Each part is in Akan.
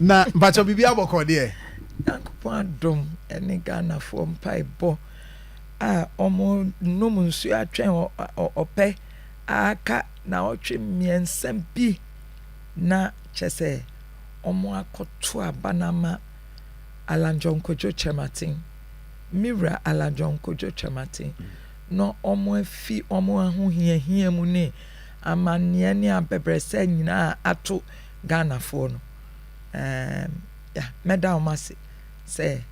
Na mpakyɛ, biribi abɔkɔ deɛ? Nyankopɔn adom ne Ghanafoɔ mpaebɔ a ɔmo nom nsuo atwɛn ɔpɛ aka na ɔtwe 3 bi na kyɛ sɛ ɔmo akɔto aba no ama Alan John Kojo Kyerematen, Mewura Alan John Kojo Kyerematen, na ɔmo afi ɔmo ahohiahia mu ne amanneɛ ne abɛbrɛsɛ nyinaa ato Ghanafoɔ no. Ya, mɛda ɔmo ase sɛ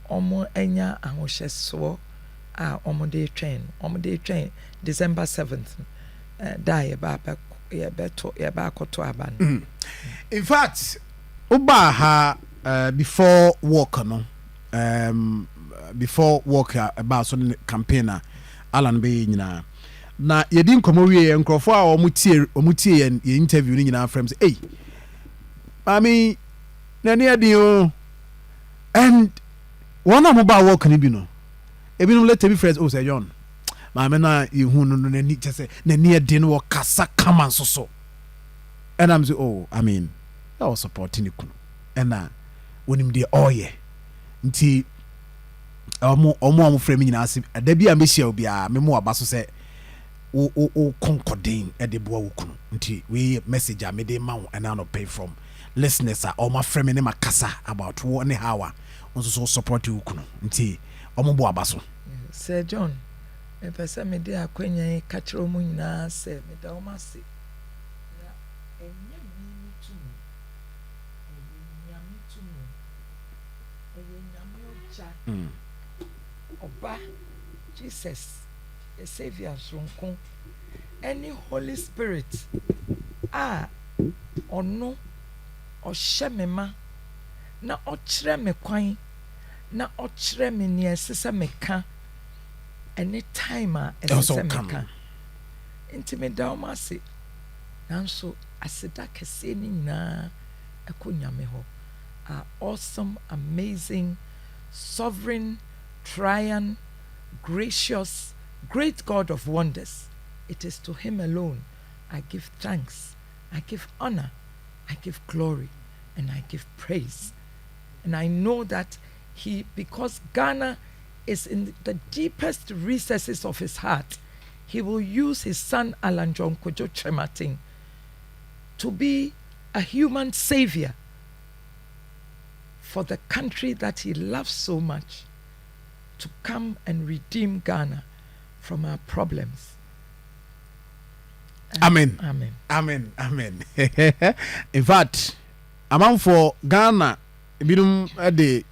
ɔmo anya ahohyɛsoɔ a ɔmo de twɛn no, ɔmo de twɛn December 7th no, da a yɛba abɛ yɛbɛto, yɛba akɔto aba no. In fact, wobaa ha before work no, before work a ɛbaa so ne campaign a Alan bɛyɛ nyinaa na yɛdi nkɔmmɔ wie, nkurɔfoɔ a wɔn tie yɛn interview no nyinaa frɛ m sɛ, "Ei, maame, n'ani ɛden o." And wɔn a wɔbaa work no bi no, ebinom later bi frɛ sɛ, "Oh, sɛ John, maame no a yɛhu no, n'ani kyɛ sɛ n'ani ɛden no, wɔkasa kama nso so." Ɛnam sɛ, oh, I mean, na wɔ support ne kunu ɛna wɔnim deɛ ɔreyɛ. Nti ɔmo a ɔmo frɛ mi nyinaa se ɛda bi a mehyia obiara, memo aba so sɛ wo wo wo kɔnkɔden ɛde boa wo kunu. Nti wei yɛ message a mede ma wo ɛna anɔpɛ from listeners a ɔmo afrɛ me ne ma kasa about wo ne how a wo nso so support wo kunu. Nti ɔmo bɔ aba so. Sir John, mepɛ sɛ mede akwanya yi ka kyerɛ mu nyinaa sɛ meda wɔn ase, na ɛnyɛ me me tumi, ɛyɛ Nyame tumi, ɛyɛ Nyame Ɔgya, Ɔba Jesus, yɛ Saviour soronko, ɛne Holy Spirit a ɔno ɔhyɛ me ma na ɔkyerɛ me kwan na ɔkyerɛ me nea ɛsɛ sɛ meka ɛne time a ɛsɛ Ɛwɔ sɛ sɛ woka no. Meka nti meda wɔn ase, nanso aseda kɛseɛ no nyinaa ɛkɔ Nyame hɔ, a awesome, amazing, sovereign, triune, gracious, great God of wonders. It is to him alone I give thanks, I give honor, I give glory and I give praise. And I know that he, because Ghana is in the deepest recesses of his heart, he will use his son Alan John Kojo Kyerematen to be a human savior for the country that he loves so much, to come and redeem Ghana from our problems. Amen. Amen. Amen, amen. In fact, amanfoɔ Ghana ebinom de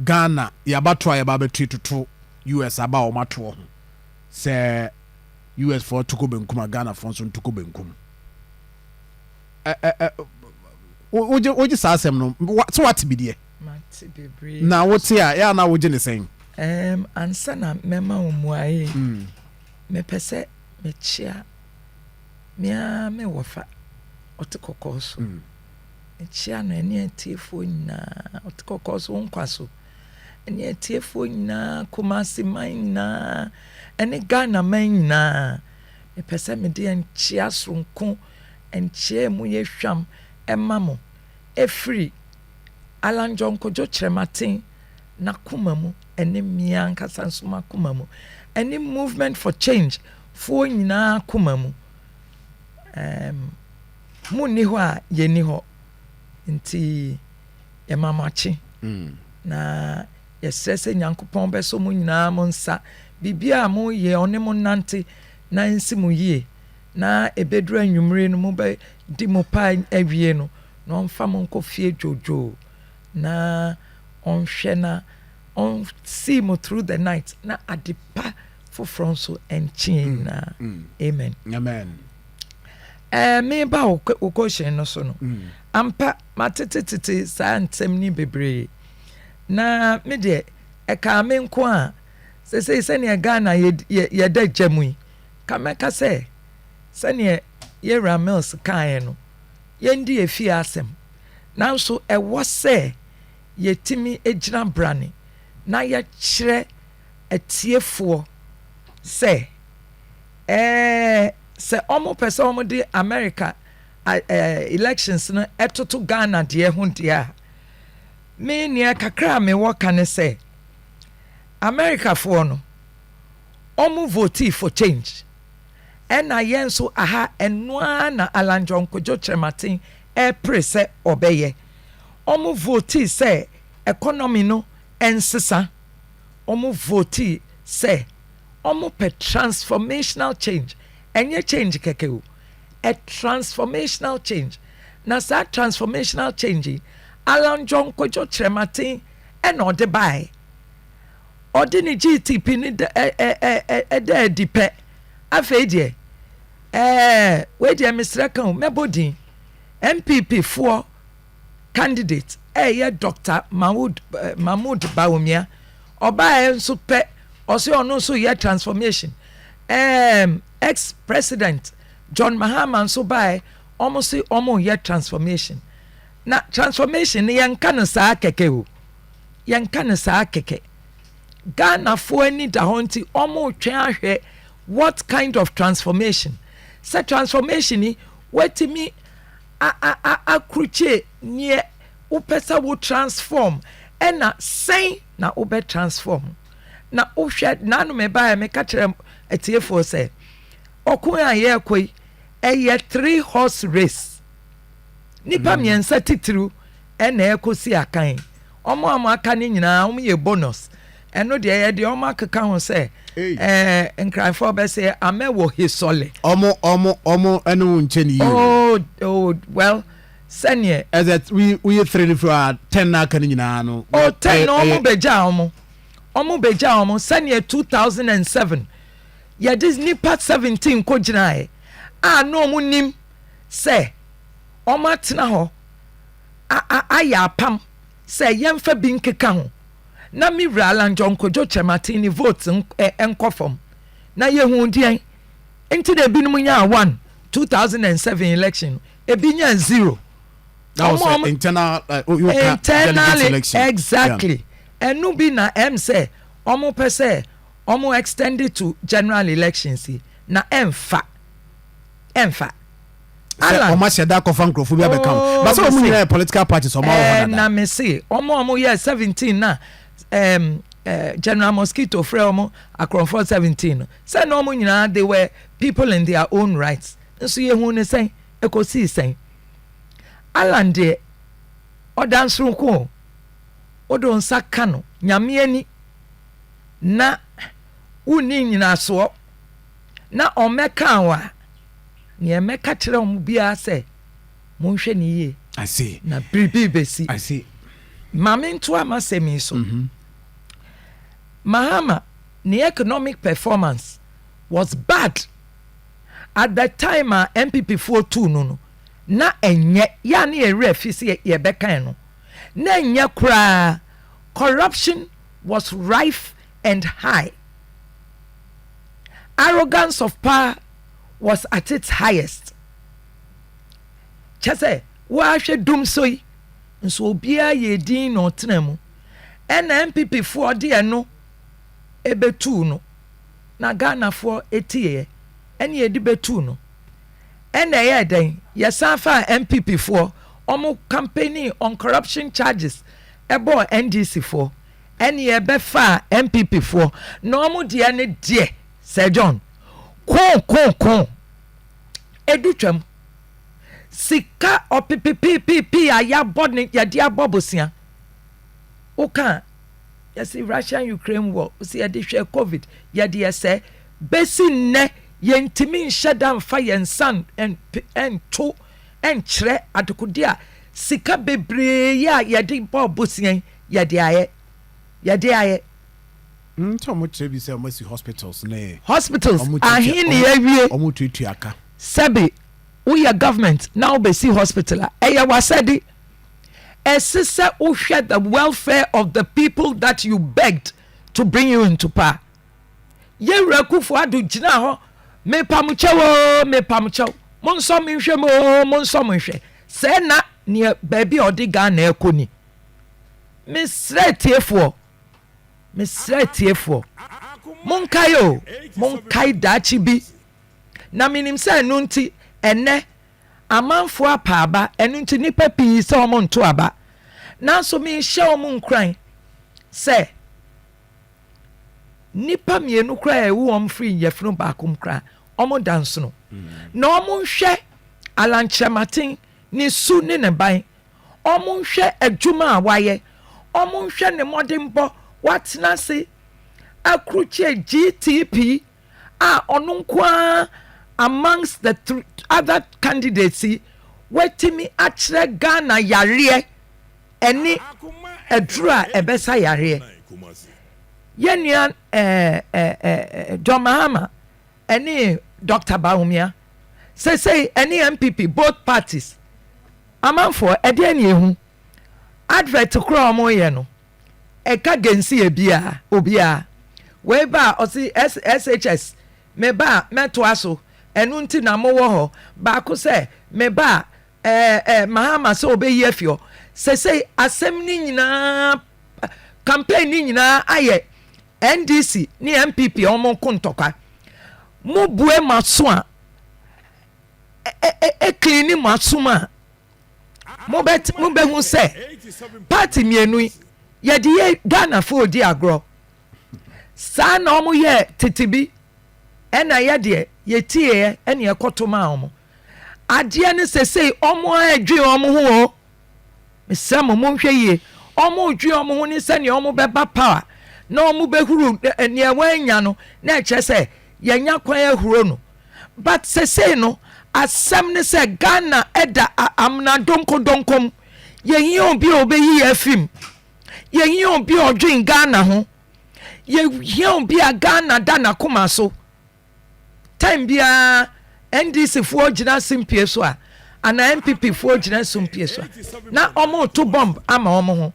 Ghana yɛabato a yɛba bɛto toto US aba a wɔn atoɔ ho sɛ US foɔ to kɔ benkum a, Ghana foɔ nso nto kɔ benkum. ɛ ɛ ɛ wogye saa asɛm no sɛ wate bi deɛ? Mate bebree. Na wote a, yɛ ana wogye ne sɛn? Ansa na mɛma wo mmuaeɛ, mepɛ sɛ mekyea mea me wɔfa ɔte kɔkɔɔ so. Mekyea no ɛne atiefoɔ nyinaa ɔte kɔkɔɔ so, wo nkwa so, ɛne atiefoɔ nyinaa, Kumase man nyinaa ɛne Ghana man nyinaa. Mepɛ sɛ mede nkyea soronko, nkyea mu yɛ hwam ɛma mo ɛfiri Alan John Kojo Kyerematen n'akoma mu, ɛne mmea ankasa nso m'akoma mu, ɛne Movement for Change foɔ nyinaa akoma mu. Mu nni hɔ a, yɛnni hɔ. Nti yɛma mo akye na yɛsrɛ sɛ Nyankopɔn bɛsɔ mo nyinaa mo nsa, biribiara a moyɛ, ɔne mo nante na nsi mo yie, na ɛbɛduru anwummere no, mobɛdi mo pa awie no, na ɔmfa mo nkɔ fie dwodwoo, na ɔnhwɛ na ɔn see mo through the night, na ade pa foforɔ nso nkye yɛn nyinaa. Amen. Amen. Meba wo question no so no, ampa, matetetete saa nsɛm ni bebree, na me deɛ, ɛkaa me nko a, sɛsei sɛneɛ Ghana yɛda gya mu yi, ka mɛka sɛ sɛneɛ yɛwura Mills kaeɛ no, yɛndi efie asɛm, nanso ɛwɔ sɛ yɛtumi gyina brane na yɛkyerɛ atiefoɔ sɛ sɛ ɔmo pɛ sɛ ɔmo de America Elections no ɛtoto Ghana deɛ ho deɛ a, me nea kakra a mewɔ ka ne sɛ Americafoɔ no, ɔmo vote for change, ɛna yɛn nso aha ɛnoa na Alan John Kojo Kyerematen ɛpere sɛ ɔbɛyɛ. Ɔmo vote sɛ economy no ɛnsesa. Ɔmo vote sɛ ɔmo pɛ transformational change. Ɛnyɛ change kɛkɛ o, a transformational change. Na saa transformational change yi, Alan John Kojo Kyerematen ɛna ɔde baeɛ. Ɔde ne GTP ne da ɛ ɛ ɛ ɛda adi pɛ, afei deɛ wei deɛ mesrɛ ka o, mɛbɔ din. NPP foɔ candidate ɛyɛ Dr Mahmood Bawumia. Ɔbaa nso pɛ, ɔsɛ ɔno nso yɛ transformation. Ex president John Mahama nso baeɛ, ɔmo si ɔmo yɛ transformation. Na transformation no, yɛnka no saa kɛkɛ o, yɛnka no saa kɛkɛ. Ghanafoɔ ani da hɔ nti ɔmo twɛn ahwɛ what kind of transformation. Sɛ transformation yi watumi akurukye neɛ wopɛ sɛ wo transform, ɛna sɛn na wobɛ transform. Na wohwɛ nanom ɛbaeɛ, meka kyerɛ atiefoɔ sɛ ɔko a yɛrekɔ yi ɛyɛ three horse race. Nipa mmiɛnsa titiriw ɛna ɛkɔ si akan. Ɔmo a ɔmo aka ne nyinaa, ɔmo yɛ bonus. Ɛno deɛ, yɛ deɛ ɔmo akeka ho sɛ nkranfoɔ bɛsɛ amɛ wɔ hisɔle. Ɔmo ɛne wo nkyɛn yie. Oh well, sɛneɛ. Ɛsɛ woyɛ three no firi a, 10 na aka no nyinaa no. Oh, 10 na ɔmo bɛgya ɔmo sɛneɛ 2007 yɛde nipa 17 kɔ gyinaeɛ a, na ɔmo nim sɛ ɔmo atena hɔ ayɛ apam sɛ yɛmfa bi nkeka ho na mi wura Alan John Kojo Kyerematen ne vote nkɔ fam. Na yɛhu deɛn nti na ebinom nyaa 1, 2007 election ebi nyaa 0. That was internal internal election. Exactly. Ɛnu bi na sɛ ɔmo pɛ sɛ ɔmo extend it to general elections yi na ɛnfa. Sɛ ɔmo ahyɛ da akɔfa nkurɔfoɔ bi abɛka ho basa, ɔmo nyinaa yɛ political parties, ɔmo awɔ hɔ dada. Na me se ɔmo a ɔmo yɛ 17 na General Mosquito frɛ ɔmo akorɔmfoɔ 17 no, sɛ na ɔmo nyinaa, they were people in their own rights. Nso yɛhu ne sɛn ekosi sɛn. Alan deɛ, ɔda nsoronko o. Wode nsa ka no Nyame ani na wonni nyinasoɔ na ɔmɛka wo a, nea mɛka kyerɛ wɔn biara sɛ monhwɛ ne yie. I see. Na biribi bɛsi. I see. Maame, nto ama sɛm yi so. Mahama ne economic performance was bad at the time a NPP foɔ tuu no. Na ɛnyɛ yɛa ne yɛwerɛ fi sɛ yɛbɛkan no, na ɛnyɛ koraa. Corruption was rife and high. Arrogance of power was at its highest. Kyɛ sɛ wɔahwɛ dum so yi nso, obiara yɛ din na ɔtena mu. Ɛna NPP foɔ de ɛno ɛbɛtuu no, na Ghanafoɔ etieɛ ɛne yɛde bɛtuu no. Ɛna ɛyɛ dɛn, yɛsan fa NPP foɔ ɔmo campaigning on corruption charges ɛbɔɔ NDC foɔ, ɛne yɛbɛfa NPP foɔ na ɔmo deɛ ne deɛ Sir John koo koo koo edu twam sika ɔpepepepepe a yɛabɔ ne yɛde abɔ bosia. Woka yɛsi Russian Ukraine war, si yɛde hwɛ COVID, yɛde yɛsɛ bɛsi nnɛ yɛntumi nhyɛ da nfa yɛn nsa nto nkyerɛ adekode a sika bebree yi a yɛde bɔ bosia yi yɛde ayɛ. Nti ɔmo kyerɛ bi sɛ ɔmo asi hospitals ne. Hospitals ahe ne yɛawie? Ɔmo tuatua ka. Sɛbi, woyɛ government na wobɛsi hospital a, ɛyɛ wasɛde ɛsi sɛ wohwɛ the welfare of the people that you begged to bring you into power. Yɛwura Akufo Addo gyina hɔ, "Mepamokyɛw o, mepamokyɛw, monsɔ me nhwɛ mu o, monsɔ mo nhwɛ." Sɛ na neɛ baabi a ɔde Ghana ɛkɔ ni. Mesrɛ tiefoɔ, mesrɛ tiefoɔ, monkae o, monkae daakye bi. Na menim sɛ ɛno nti ɛnɛ. Amanfoɔ apa aba, ɛno nti nnipa pii sɛ wɔn nto aba. Nanso mehyɛ wɔn nkuran sɛ nnipa mmienu koraa a ɛwo wɔn firi yafunu baako mu koraa, wɔn da nsono. Na wɔn nhwɛ Alan Kyerematen ne su ne ne ban. Wɔn nhwɛ adwuma a wayɛ. Wɔn nhwɛ ne mmɔdenbɔ. Watena ase akrukyie GTP a ɔno nko ara amongst the other candidates yi watumi akyerɛ Ghana yareɛ ɛne aduro a ɛbɛsa yareɛ. Yɛn nua ɛɛ ɛɛ John Mahama ɛne Doctor Bawumia sesei ɛne NPP both parties amanfoɔ ɛdeɛn ne yɛhu advert korɔ a wɔyɛ no ɛka gensi ebiaa obiaa wei ba a ɔse SHS me ba a mɛtoa so ɛno nti na mowɔ hɔ baako sɛ me ba a ɛɛ ɛɛ Mahama sɛ ɔbɛyi afi hɔ sesei asɛm ne nyinaa campaign ne nyinaa ayɛ NDC ne NPP a wɔn ko ntɔkwa. Mo bue mo aso a, ɛ clean mo asom a, mo bɛ mo bɛ hu sɛ party mmienu yi yɛde yɛ Ghana fo di agorɔ. Saa na wɔn yɛ tete bi ɛna yɛ deɛ yɛtieɛ ɛna yɛkɔto maa wɔn. Adeɛ no sesei wɔn a ɛdwe wɔn ho o. Mesrɛ mo, monhwɛ yie. Wɔredwen wɔn ho ne sɛdeɛ wɔbɛba power na wɔbɛhuru nea wɔannya no, na ɛkyerɛ sɛ yɛanya kwan ahuro no. But sesei no, asɛm ne sɛ Ghana da amena donkodonko mu. Yɛhia obi a ɔbɛyi yɛn afiri mu. Yɛhia obi a ɔdwen Ghana ho. Yɛhia obi a Ghana da n'akoma so. Time biara NDC foɔ gyina simpie so a anaa NPP foɔ gyina simpie so a na wɔn reto bomb ama wɔn ho.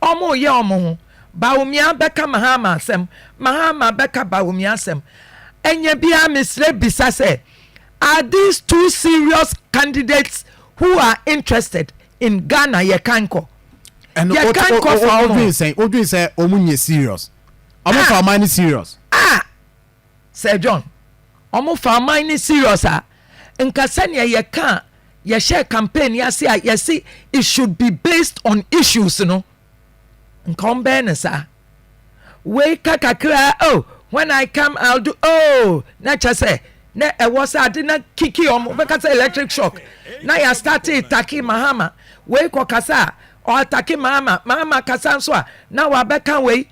Wɔn reyɛ wɔn ho. Bawumia bɛka Mahama asɛm, Mahama bɛka Bawumia asɛm. Ɛnyɛ biara mesrɛ bisa sɛ are these two serious candidates who are interested in Ghana yɛ kan kɔ? Yɛ kan kɔ fa wɔn. Wodwen sɛ wɔn nyɛ serious? Wɔn fa ɔman no serious? Ah! Sir John, ɔmo fa ɔman no serious a, nka sɛnea yɛka a yɛhyɛɛ campaign yi ase a yɛse it should be based on issues no, nka ɔmo bɛyɛ no saa. Wei ka kakraa, oh, when I come I'll do, oh, na kyɛ sɛ na ɛwɔ sɛ ade na kiki ɔmo, wobɛka sɛ electric shock, na yɛ starte taki Mahama, wei kɔ kasa a, ɔatake Mahama, Mahama kasa nso a, na wabɛka wei.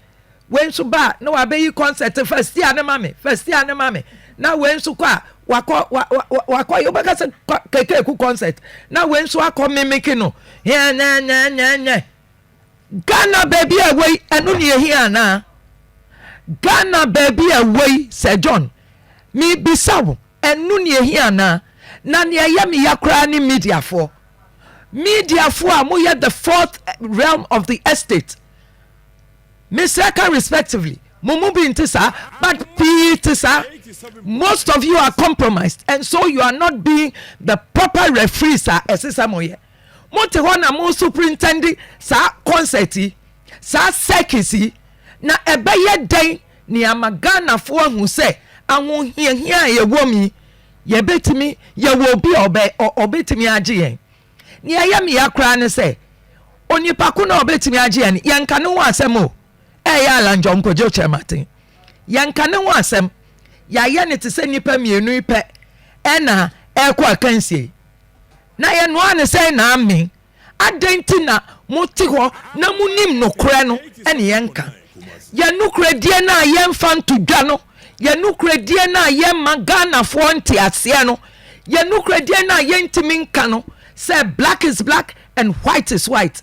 Wei nso ba a, na wabɛyi concert fa stia no ma me, fa stia no ma me. Na wei nso kɔ a, wakɔ wa wa wakɔ yɛ wobɛka sɛ kekeku concert. Na wei nso akɔ mimiki no. Nyɛnyɛnyɛnyɛ. Ghana baabi a ɛwɔ yi, ɛno ne ehia anaa? Ghana baabi a ɛwɔ yi, Sir John, mebisa wo, ɛno ne ehia anaa? Na nea ɛyɛ me ya koraa ne mediafoɔ. Mediafoɔ a moyɛ the fourth realm of the estate. Mesrɛ ka respectively mo mu bi nte saa but pii te saa most of you are compromised and so you are not being the proper referees a ɛsɛ sɛ moyɛ mote hɔ na mo superintend saa concert yi saa circus yi na ɛbɛyɛ dɛn ne ama Ghanafoɔ ahu sɛ ahohiahia a yɛwɔ mu yi yɛbɛtumi yɛwɔ obi a ɔbɛtumi agye yɛn Nea ɛyɛ me ya koraa ne sɛ, onipa ko no a ɔbɛtumi agye yɛn no, yɛnka ne ho asɛm o. Ɛyɛ Alan John Kojo Kyerematen. Yɛnka ne ho asɛm. Yɛayɛ no te sɛ nnipa mmienu yi pɛ na ɛrekɔ akansie yi. Na yɛnoaa no sɛn na amen. Adɛn nti na mote hɔ na monim nokorɛ no ne yɛnka? Yɛn nokorɛdie no a yɛmfa nto dwa no, yɛn nokorɛdie no a yɛmma Ghanafoɔ nte aseɛ no, yɛn nokorɛdie no a yɛntumi nka no sɛ black is black and white is white,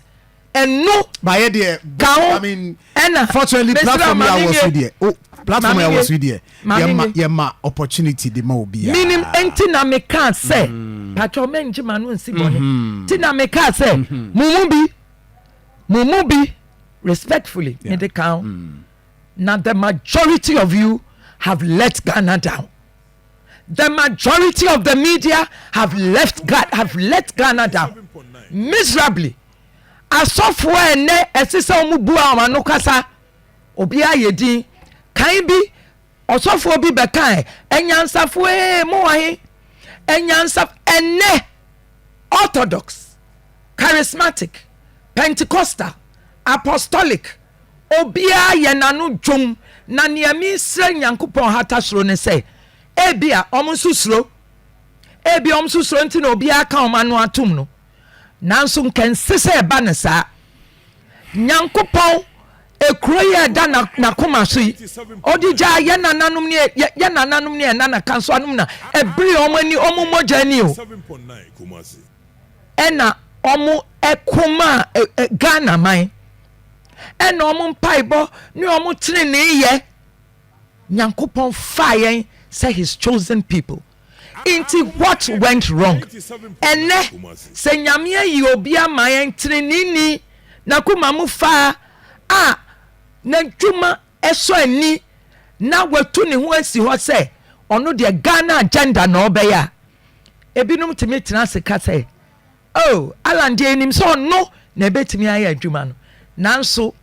ɛno Bayɛ deɛ, ka ho I mean, ɛna fortunately mesrɛ platform ma yi a wɔ so menwie, deɛ, oh, ma platform yi a wɔ menwie, so yi deɛ, ma yɛma menwie. yɛma opportunity de ma obiara. Menim nti na mekaa sɛ, pakyɛw mɛngye m'ano nsi bɔne, nti na mekaa sɛ mo mu bi, mo mu bi respectfully mede ka ho mm. na the majority of you have let Ghana down the majority of the media have left have let Ghana down miserably asɔfoɔ a ɛnɛ ɛsɛ sɛ wɔn bu a wɔn ano kasa obiara yɛ din kan bi ɔsɔfoɔ bi bɛka ɛ ɛnyansafoɔ ee mo wɔ he ɛnyansa ɛnɛ. Orthodox, Charismatic, Pentecostal, Apostolic, obiara yɛ n'ano dwom, na nea mesrɛ Nyankopɔn hata soro ne sɛ, ebia wɔn nso suro, ebia wɔn nso suro nti na obiara ka wɔn ano atom no, nanso nka ɛnsɛ sɛ ɛba no saa. Nyankopɔn, ekuro yi a ɛda n'akoma so yi, ɔde gyaa yɛn nananom ne yɛn nananom ne yɛn nana nso anom na ɛbere wɔn ani, wɔn mogya ani o, ɛna wɔn ɛko maa Ghana man, ɛna wɔn mpaebɔ ne wɔn tenenee yɛ. Nyankopɔn faa yɛn sɛ his chosen people. Nti what went wrong? Ɛnɛ sɛ Nyame ayi obi ama yɛn treneeni, n'akoma mu faa a n'adwuma sɔ ani na watu ne ho asi hɔ sɛ ɔno deɛ Ghana agenda na ɔbɛyɛ a, ebinom tumi tena ase ka sɛ, Oh, Allan deɛ yɛnim sɛ ɔno na ɛbɛtumi ayɛ adwuma no, nanso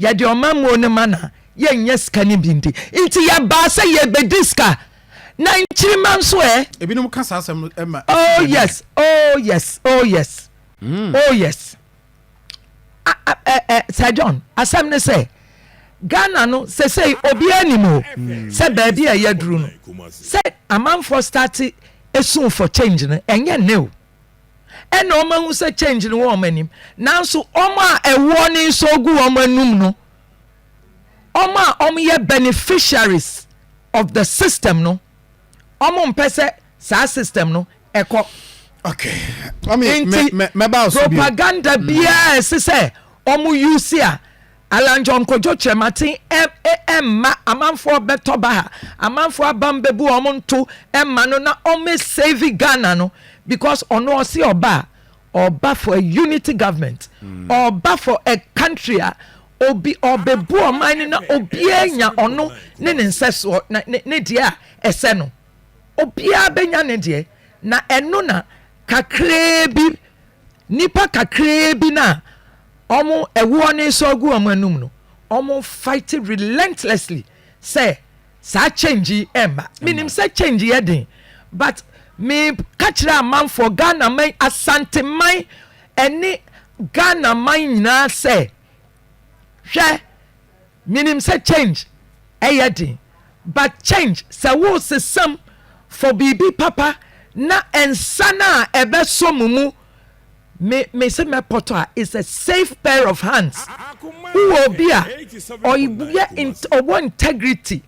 Yɛde ɔmammuo no ma no a, yɛnnya sika no bi ndi. Nti yɛbaa sɛ yɛrebɛdi sika. Na nkyirimma nso ɛ? Ebinom ka saa asɛm no ma ɛsi Oh yes, oh yes, oh yes, oh yes. A, a, ɛ, ɛ, Sir John, asɛm ne sɛ, Ghana no sesei obiara nim o, sɛ baabi a yɛaduru no, sɛ amanfoɔ starte esu for change no, ɛnyɛ nnɛ o. Ɛna wɔn ahu sɛ change no wɔ wɔn anim, nanso wɔn a ɛwoɔ no nso gu wɔn anum no, wɔn a wɔyɛ beneficiaries of the system no, wɔn mpɛ sɛ saa system no ɛkɔ. Okay. Nti propaganda mm. biara ɛsɛ sɛ wɔn use a Alan John Kojo Kyerematen mma amanfoɔ bɛtɔ baha, amanfoɔ abam bɛbu wɔn nto mma no na wɔn save Ghana no because ɔno ɔse ɔba a, ɔba for a unity government, ɔba for a country a obi ɔbɛbu ɔman no na obiara nya ɔno ne ne nsɛsoɔ na ne ne deɛ a ɛsɛ no, obiara bɛnya ne deɛ na ɛno na kakraa bi Nnipa kakraa bi no a wɔn ɛwoɔ no resɔ agu wɔn anum no, wɔn fight relentlessly sɛ saa change yi ɛmma. Menim sɛ change yɛ den, but me ka kyerɛ amanfoɔ, Ghana man, Asante man ɛne Ghana man nyinaa sɛ, hwɛ, Menim sɛ change ɛyɛ den but change sɛ wo sesam for biribi papa na nsa no a ɛbɛsɔ mo mu me me se mɛpɔtɔ a it's a safe pair of hands wowɔ obi a ɔyɛ ɔwɔ integrity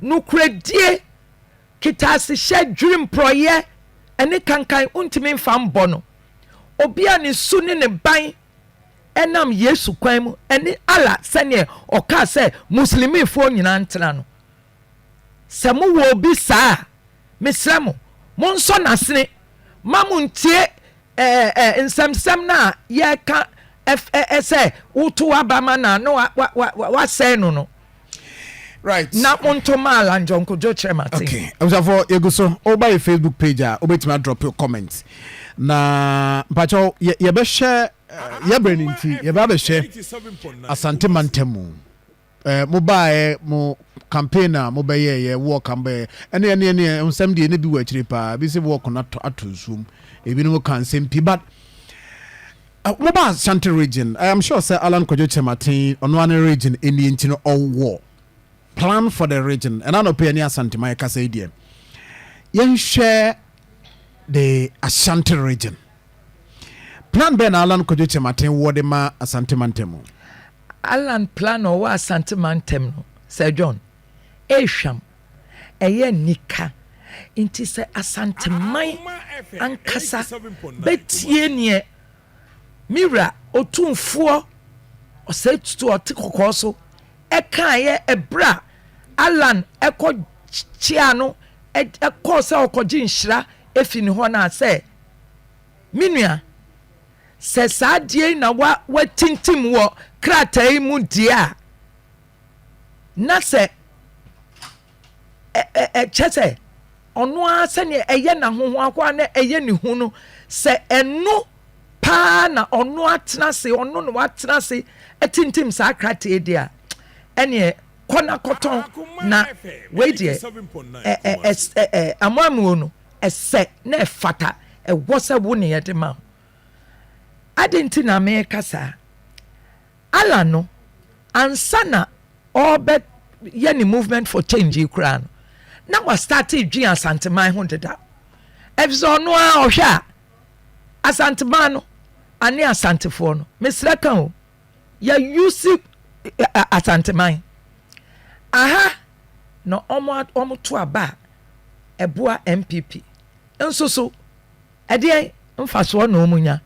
nokorɛdie kitasehyɛ dwiri mporɔyɛ ɛne kankan wontumi mfa mbɔ no obi a ne su ne ne ban ɛnam Yesu kwan mu ɛne Allah sɛdeɛ ɔkaa sɛ Muslimifoɔ nyinaa ntena no. Sɛ mowɔ obi saa a, mesrɛ mo, monsɔ n'asene ma montie ɛɛ ɛ nsɛmsɛm no a yɛreka ɛ sɛ woto aba ma no a na wa wa wa wasɛe no no. Right. Na monto ma Alan John Kojo Kyerematen. Okay. Abusuafoɔ yɛgu so. Woba yɛ Facebook page a wobɛtumi adrop comment. Na mpakyɛw yɛbɛhwɛ yɛbrɛ no nti yɛbɛ abɛhwɛ Asante mantam mu. Eh, mo baeɛ mo campaign a mobɛyɛɛyɛ walk a mobɛyɛ ɛne ɛne ɛne nsɛm deɛ ne bi wɔ akyire paa ebi sɛ walk no ato ato nsuom ebinom ka nsɛm pii but mo ba Ashanti region I am sure sɛ Alan Kwadwo Kyerematen ɔno ara ne region ɛnie nti no ɔwɔ plan for the region ɛna anɔpɛ yɛne Asanteman ɛkasa yi deɛ yɛnhwɛ the Ashanti region plan bɛn na Alan Kwadwo Kyerematen wɔ de ma Asante mantam mu? Alan plan a ɔwɔ Asante mantam no Sir John ɛrehwam ɛyɛ anika nti sɛ Asanteman ankasa bɛtie neɛ me wura Otumfoɔ Osei Tutu ɔte kɔkɔɔ so ɛkaeɛ ɛberɛ a Alan ɛkɔ kyeaa no ɛkɔɔ sɛ ɔkɔgye nhyira ɛfi ne hɔ no a sɛ me nua sɛ saa adeɛ yi na wa watintim wɔ krataa yi mu deɛ a na sɛ ɛkyɛ sɛ ɔno ara sɛdeɛ ɛyɛ n'ahohoahoa na ɛyɛ ne hu no sɛ ɛno paa na ɔno atena ase ɔno na watena ase atintim saa krataa yi deɛ a ɛneɛ kɔ na kɔtɔn na wei deɛ ɛ ɛ ɛ ɛ amoamuo no ɛsɛ na ɛfata. Ɛwɔ sɛ wo na yɛde ma wo. Adɛn nti na meka saa? Allan no, ansa na ɔrebɛ yɛ ne movement for change yi koraa no, na wa starte dwen Asanteman ho deda. Efisɛ ɔno ara ɔhwɛ a, Asanteman no ane Asantefoɔ no, mesrɛ ka o, yɛ use Asanteman. Aha na wɔn wɔn to aba a ɛboa NPP. Nso so, ɛdeɛn mfasoɔ na wɔn nya?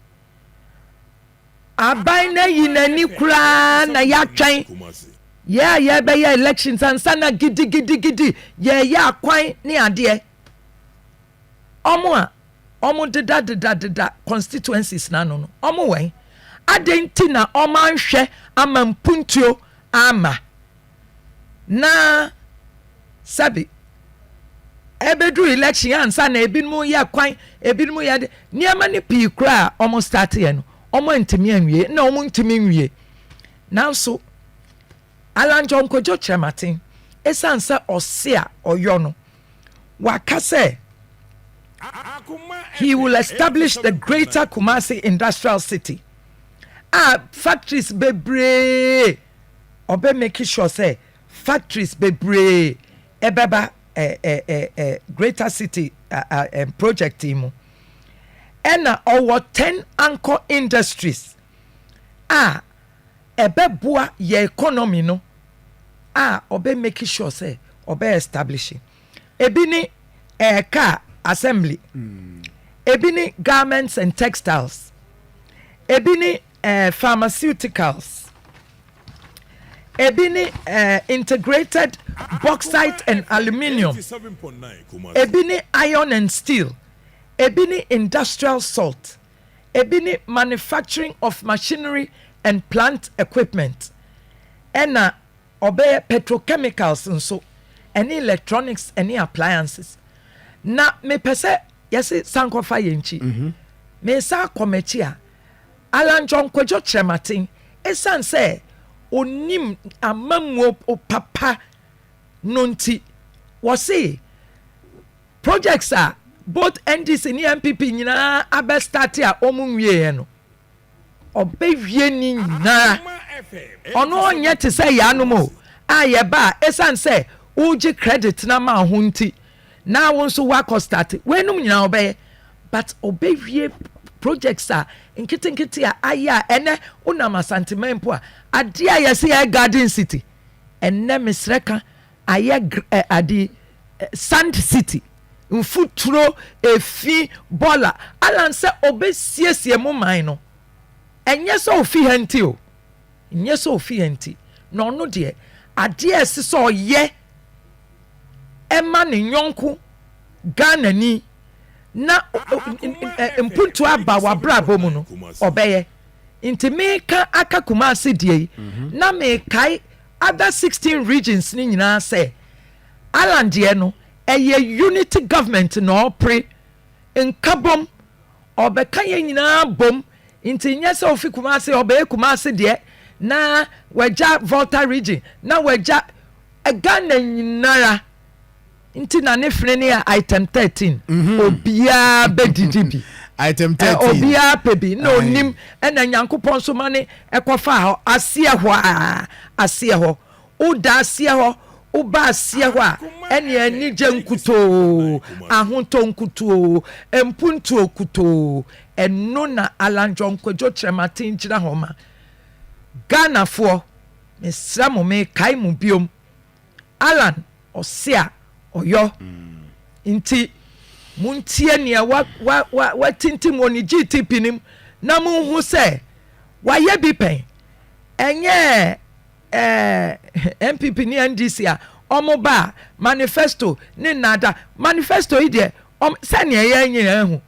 Aban no ayi n'ani koraa na yɛatwɛn yɛ a yɛbɛyɛ elections ansa na gidigidigidi yɛyɛ akwan ne adeɛ. Ɔmo a ɔmo deda deda deda constituencies no ano no, ɔmo wɛn? Adɛn nti na ɔmo anhwɛ ama mpuntuo amma? Na sɛbe ɛbɛduru election ansa na ebinom yɛ kwan, ebinom yɛ de, nneɛma no pii koraa a wɔn start yɛ no, wɔn antumi anwie, na wɔn ntumi nwie. Nanso, Alan John Kojo Kyerematen, esiane sɛ ɔse a ɔyɔ no, waka sɛ he will establish the Greater Kumasi Industrial City a factories bebree ɔbɛ make sure sɛ factories bebree ɛbɛba Greater City project yi mu. Ɛna ɔwɔ 10 anchor industries a ɛbɛboa yɛ economy no a ɔbɛ make sure sɛ ɔbɛ establish. Ebi ne car assembly, ebi ne garments and textiles, ebi ne pharmaceuticals, ebi ne integrated bauxite and aluminium, ebi ne iron and steel, ebi ne industrial salt, ebi ne manufacturing of machinery and plant equipment, ɛna ɔbɛyɛ petrochemicals nso, ɛne electronics ɛne appliances. Na mepɛ sɛ yɛse sankɔfa yɛn nkyi. Mesa akɔ m'akyi a, Alan John Kwadwo Kyerematen, ɛsiane sɛ onim amammuo papa no nti, wɔse projects a both NDC ne NPP nyinaa abɛ start a wɔn nwieɛ no, ɔbɛwie ne nyinaa. Ɔno ɔnyɛ te sɛ yɛanom o a yɛba a, ɛsiane sɛ wogye credit na ma ho nti na wo nso woakɔ start weinom nyinaa ɔbɛyɛ, but ɔbɛwie projects a nketenkete a ayɛ a ɛnɛ wonam Asanteman mpo a, adeɛ a yɛsɛ yɛ Garden City, ɛnɛ mesrɛ ka, ayɛ ade Sand City, mfuturo, efi, bɔla. Alan sɛ ɔbɛsiesie mo man no, ɛnyɛ sɛ ofi ha nti o, nyɛ sɛ ofi ha nti na ɔno deɛ, adeɛ a ɛsɛ sɛ ɔyɛ ɛma ne nyɔnko Ghanani na mpuntu aba w'abrabɔ mu no, ɔbɛyɛ. Nti meka aka Kumase deɛ yi na mekae other 16 regions ne nyinaa sɛ Alan deɛ no ɛyɛ unity government na ɔpere nkabom, ɔbɛka yɛn nyinaa bom. Nti nyɛ sɛ ofi Kumase ɔbɛyɛ Kumase deɛ na wagya Volta Region na wagya Ghana nyinara. Nti na ne fene ne yɛ item 13, obiara bɛdidi bi. Item 13. Obiara pɛ bi na onim ɛna Nyankopɔn nso ma ne ɛkɔfa hɔ aseɛ hɔ a, aseɛ hɔ woda, aseɛ hɔ woba, aseɛ hɔ a ɛne anigye nkutoo, ahotɔ nkutoo, mpuntuo kutoo. Ɛno na Alan John Kwadwo Kyerematen gyina hɔ ma Ghanafoɔ. Mesrɛ mo, mekae mo biom, Alan ɔse a ɔyɔ nti montie nea watintim wɔ ne GTP no mu na monhu sɛ wayɛ bi pɛn. Ɛnyɛ NPP ne NDC a ɔmo ba a manifesto ne nnada manifesto yi deɛ, sɛnea yɛn nyinaa hu,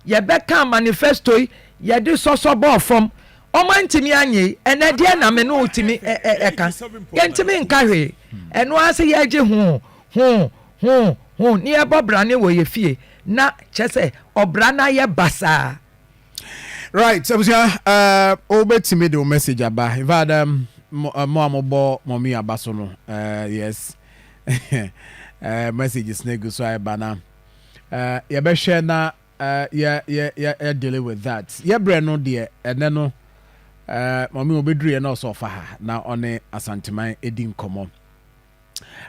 yɛbɛka manifesto yi yɛde sɔsɔ bɔɔ fam, ɔmo antumi anyɛ yi. Ɛnɛ deɛ na me ne wo tumi ɛka, yɛntumi nka hwee. Ɛno ara sɛ yɛgye ho ho ho ho ne yɛbɔ brane wɔ yɛ fie na kyɛ sɛ ɔbra no ayɛ basaa. Right, abusua, wobɛtumi de wo message aba. In fact, mo a mobɔ mɔmi aba so no, yes, messages no egu so a ɛba na yɛbɛhwɛ na yɛ yɛ yɛ yɛ dealing with that. Yɛ brɛ no deɛ, ɛnɛ no maame obɛduru yɛ na ɔsɛ ɔfa ha na ɔne Asanteman edi nkɔmɔ.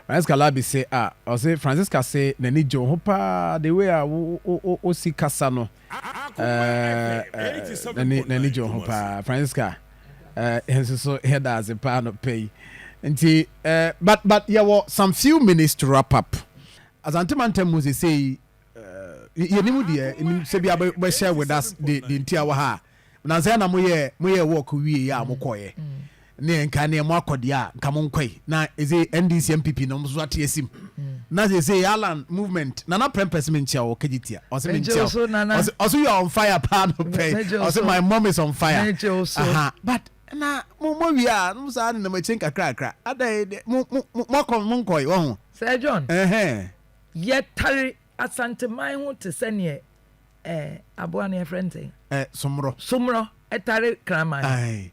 Francisca Labi se a ɔse Francisca se n'ani gye wo ho paa, the way a wo wo wo si kasa no, n'ani gye wo ho paa. Francisca, nso so yɛda ase paa no pɛ yi. Nti but yɛwɔ some few minutes to wrap up. Asante mantam mu sesei, yɛnim deɛ sɛ bi a bɛhyɛ with us de nti a wɔ ha nansɛ na moyɛ work wie a mokɔɛ ne nka ne mo akɔ deɛ a nka mo nkɔe na ɛsɛ NDC, NPP no nso ate asim na sɛ Alan movement Nana Prempeh me nkyia wɔ kagye tia ɔsɛ me nkyia ɔsɛ you are on fire paa no pɛ, ɔsɛ my mom is on fire. Aha, but na mo wie a mo saa nenam akyi nkakrakra adan mo mo mo akɔ mo nkɔe wɔ ho. Sir John, yɛtare Asanteman ho te sɛ neɛ aboa no yɛfrɛ ntɛn. Somorɔ. Somorɔ ɛtare kraman.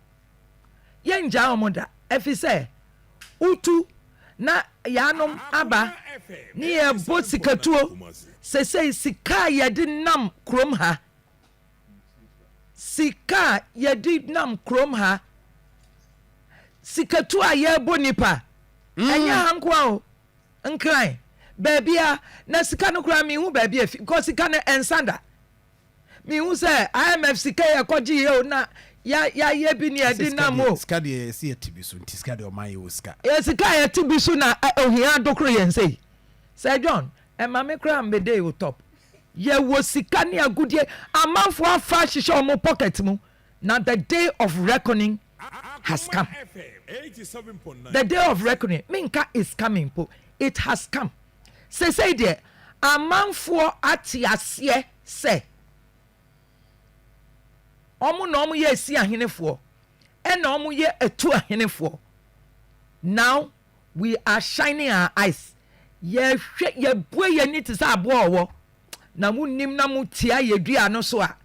Yɛngyaa wɔn da, ɛfi sɛ wotu na yɛanom aba ne yɛbɔ sikatuo sesei. Sika a yɛde nam kurom ha, sika a yɛde nam kurom ha, sikatuo a yɛbɔ nipa, ɛnyɛ ha nkoa o, Nkran baabi a na sika no koraa mihu baabi efi kɔ. Sika no ɛnsa da. Mihu sɛ IMF sika yɛ kɔgye yɛ o, na yɛayɛ bi ne yɛde nam o. Sika deɛ, yɛsi yɛte bi so, nti sika deɛ, ɔman yɛ wɔ sika. Yɛ sika a yɛte bi so na ohia adokoro yɛn sɛ Sir John, ɛma me koraa mbɛde o top. Yɛwɔ sika ne agudie, amanfoɔ afa ahyehyɛ wɔn pocket mu, na the day of reckoning has come. The day of reckoning, menka is coming po, it has come. Sesei deɛ, amanfoɔ ate aseɛ sɛ ɔmo na ɔmo yɛ esi ahenefoɔ ɛna ɔmo yɛ etu ahenefoɔ. Now we are shining our eyes. Yɛhwɛ, yɛbue yɛn ani te sɛ aboa ɔwɔ na mo nim na mo tia yɛ dua no so a,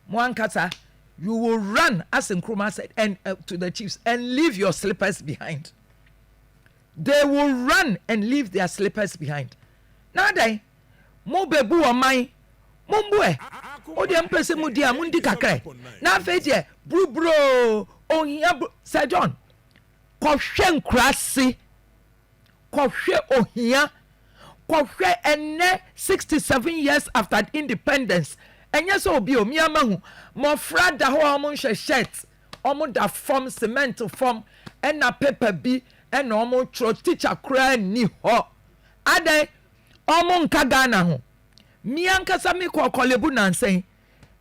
mo ankasa you will run, as Nkrumah said and to the chiefs, and leave your slippers behind. They will run and leave their slippers behind. Na adan mo bɛbu ɔman, mo mbu ɛ o deɛ mpɛ sɛ mo di a, mo ndi kakra. Na afei deɛ buruburo ohia bu. Sir John, kɔhwɛ nkuraase, kɔhwɛ ohia, kɔhwɛ ɛnɛ 67 years after independence. Ɛnyɛ sɛ obi o miama hu mmɔfra da hɔ a wɔn nhyɛ shirt, wɔn da fam, cement fam, ɛna paper bi ɛna wɔn twerɛ. Teacher koraa nni hɔ. Adan wɔn nka Ghana ho? Mmea nkasa mi kɔ Korle Bu nansɛn,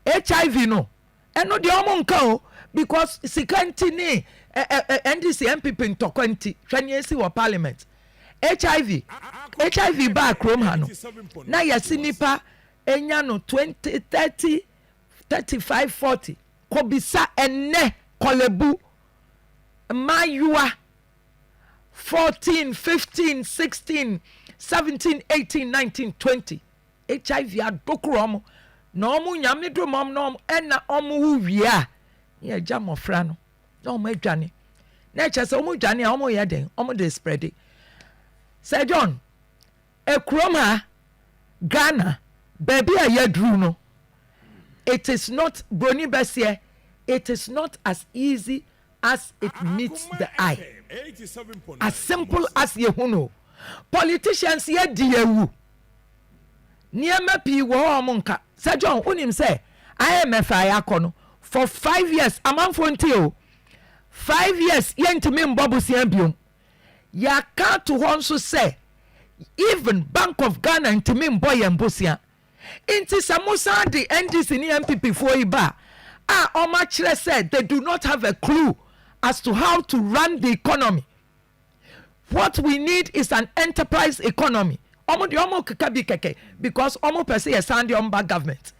HIV no, ɛno deɛ wɔn nka o, because sika nti ne ɛ ɛ NDC, NPP ntɔkwa nti. Hwɛ nea esi wɔ parliament. HIV, HIV baa kurom ha no, na yɛsi nipa enya no 20, 30, 35, 40. Kɔbisa ɛnɛ Korle Bu mmaayewa 14, 15, 16, 17, 18, 19, 20, HIV adokoro ɔmo na ɔmo Nyame dom ɔmo na ɔmo ɛna ɔmo wu wie a, ne yɛgya mmɔfra no na ɔmo adwane, na ɛkyɛ sɛ ɔmo dwane a, ɔmo yɛ den, ɔmo de spread. Sir John, ekurom ha, Ghana, baabi a yɛduru no, it is not broni bɛseɛ, it is not as easy as it meets the eye, as simple as yehu no. Politicians yɛ di ewu, nneɛma pii wɔ hɔ a ɔmo nka. Sir John, wonim sɛ IMF a yɛakɔ no for 5 years, amanfoɔ nti o, 5 years yɛntumi mbɔ bosia biom. Yɛaka to hɔ nso sɛ even Bank of Ghana ntumi mbɔ yɛn bosia. Nti sɛ mosan de NDC ne NPP foɔ yi ba a, ɔmo akyerɛ sɛ they do not have a clue as to how to run the economy. What we need is an enterprise economy. Ɔmo deɛ, ɔmo keka bi kɛkɛ because ɔmo pɛ sɛ yɛsan de ɔmo ba government.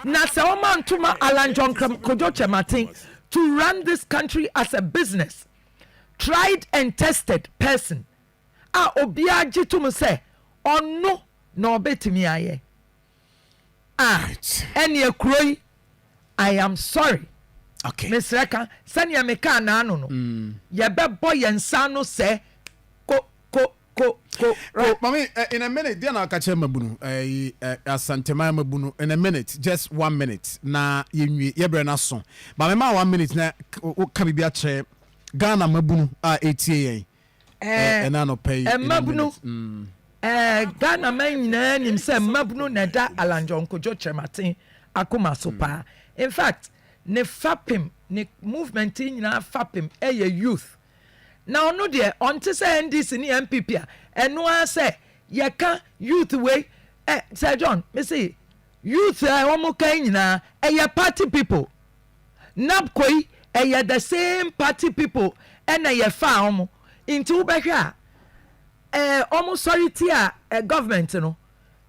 Na sɛ ɔmo antoma Alan John Kojo Kyerematen to run this country as a business, tried and tested person a obiara gye tom sɛ ɔno na ɔbɛtumi ayɛ a, ɛne kuro yi, I am sorry, mesrɛ ka sɛnea meka naano no, yɛbɛbɔ yɛn nsa no sɛ ko ko. ko ko ko. Right, mami, in a minute, deɛ na aka kyerɛ mabunu, Asanteman mabunu, in a minute, just one minute, na yɛnwie, yɛbrɛ no aso. Ba mema one minute na woka biribi akyerɛ Ghana mabunu a ɛtie yɛn ɛna anɔpa yi. Mmabunu, Ghana man nyinaa nim sɛ mmabunu na ɛda Alan John Kojo Kyerematen akoma so paa. In fact, ne fapem, ne movement yi nyinaa fapem ɛyɛ youth. Na ɔno deɛ, ɔnte sɛ NDC ne NPP a ɛno ara sɛ yɛka youth wei ɛ. Sir John, mese youth a wɔn ka nyinaa ɛyɛ party people. NABCO yi ɛyɛ the same party people ɛna yɛfa wɔn. Nti wobɛhwɛ a, wɔn sɔre ti a government no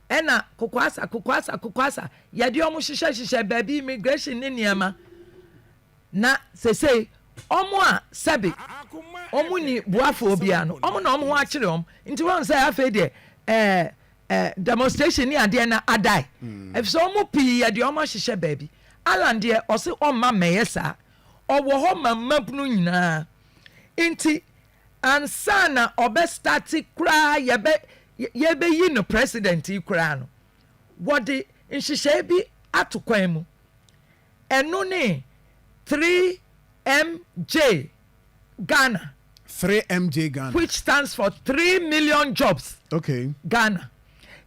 ɛna kokoasa kokoasa kokoasa yɛde wɔn hyehyɛ hyehyɛ baabi, immigration ne nneɛma. Na sese wɔn a sɛbi wɔn ni buafoɔ bia no, wɔn na wɔn ho akyerɛ wɔn. Nti wɔn sɛ afei deɛ ɛɛ ɛɛ demonstration ne adeɛ na adae, efisɛ wɔn pii yɛde wɔn ahyehyɛ baabi. Alan deɛ, ɔsi ɔmma mɛyɛ saa. Ɔwɔ hɔ ma mmabunu nyinaa. Nti ansa na ɔbɛ start koraa, yɛbɛyi no president yi koraa no, wɔde nhyehyɛe bi ato kwan mu. Ɛno ne 3MJ Ghana. 3MJ Ghana. Which stands for 3 million jobs. Ghana.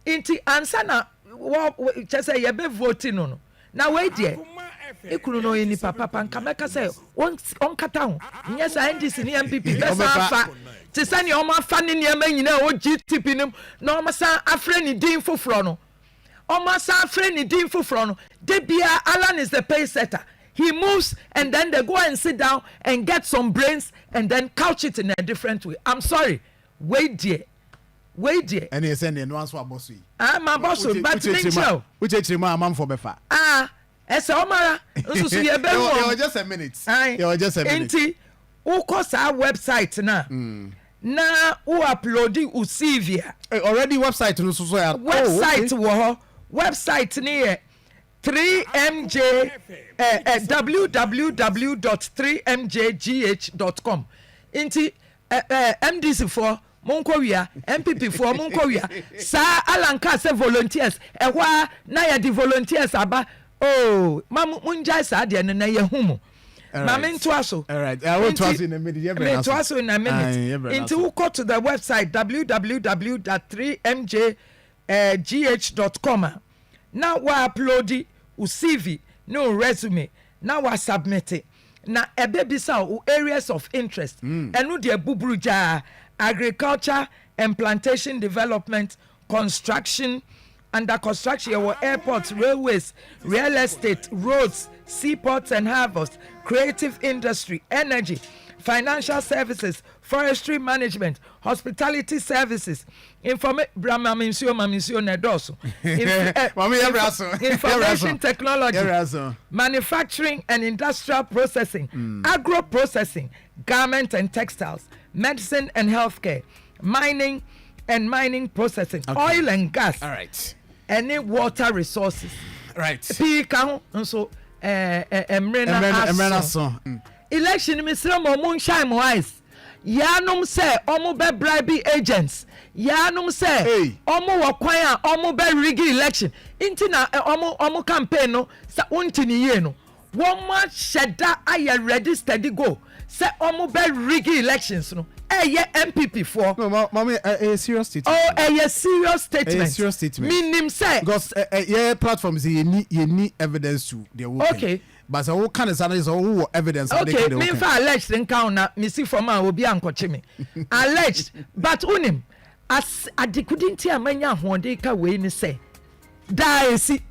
Nti ansa na wɔ kyɛ sɛ yɛbɛ vote no, na wei deɛ, ne kunu no ɔyɛ nipa papa. Nka mɛka sɛ ɔnkata ho, nyɛ saa NDC ne NPP bɛsan afa te sɛ nea ɔmo afa ne nneɛma nyinaa ɛwɔ GTP no mu na ɔmo san afrɛ ne din foforɔ no. Ɔmo asan afrɛ ne din foforɔ no de bia. Alan is the pace setter. He moves and then they go and sit down and get some brains and then couch it in a different way. I'm sorry, wei deɛ, wei deɛ. Ɛne ɛsɛ neɛ no nso abɔ so yi. Ah, ma bɔ so, but me nkyerɛw. Wokyerɛkyerɛ mu a, amanfoɔ bɛfa. Ah, ɛsɛ ɔmara nso so yɛ bɛ hu. Yɛwɔ just a minute. Yɛwɔ just a minute. Nti wokɔ saa website na na wo upload wo CV a. Already website no so so yɛ. Website wɔ hɔ. Website ni yɛ 3mj www.3mjgh.com. Nti NDC foɔ, monkɔ wia. NPP foɔ, monkɔ wia. Saa Alan kaa sɛ volunteers ɛhɔ a na yɛde volunteers aba. Oh, ma mongyae saa deɛ no na yɛhu mu. Ma mentoa so. Metoa so in a minute. Nti wokɔ to the website www.3mjgh.com a, na wa upload wo CV ne wo resume na wa submit. Na ɛbɛbisa wo areas of interest. Ɛno deɛ, buburu gyaa: agriculture and plantation development, construction, under construction yɛwɔ airports, railways, real estate, roads, seaports and harbours, creative industry, energy, financial services, forestry management, hospitality services, informa bra mami nsuo, mami nsuo na ɛdɔɔso, information technology, manufacturing and industrial processing, agro processing, garment and textiles, medicine and healthcare, mining and mining processing, oil and gas, ɛne water resources. Pii ka ho nso. Mmerɛ na aso. Election mi srɛ mo, ɔmo nshine mo eyes. Yanom sɛ ɔmo bɛ bribe agents, yanom sɛ ɔmo wɔ kwan a ɔmo bɛ rig election. Nti na ɔmo campaign no sɛ wonti ne yie no, wɔn ahyɛ da ayɛ ready, steady, go sɛ ɔmo bɛ rig elections no. Ɛyɛ NPP foɔ. No, ma maame, ɛyɛ serious statement. Oh, ɛyɛ serious statement. Ɛyɛ serious statement. Minim sɛ. Because ɛ ɛ yɛ platform sɛ yɛ ni evidence to deɛ wo. But sɛ wo ka ne sa na sɛ wo wɔ evidence. Okay, mi nfa alleged nka ho na mi si fam a obi ankɔkye mi. Alleged, but unim as adekudi nti a manya ahoɔden ka wei ni sɛ daa esi,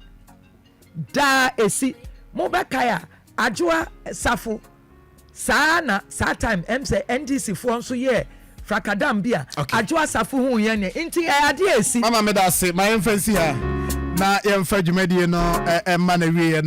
daa esi. Mo bɛ kae a, Adwoa Safo saa na saa time sɛ NDC foɔ nso yɛ frakadam bi a Adwoa Safo hu yɛn ne nti ɛyɛ adeɛ esi. Mama, mi da ase. Ma yɛn fɛ si ha na yɛn fɛ dwumadie no ɛma na wie.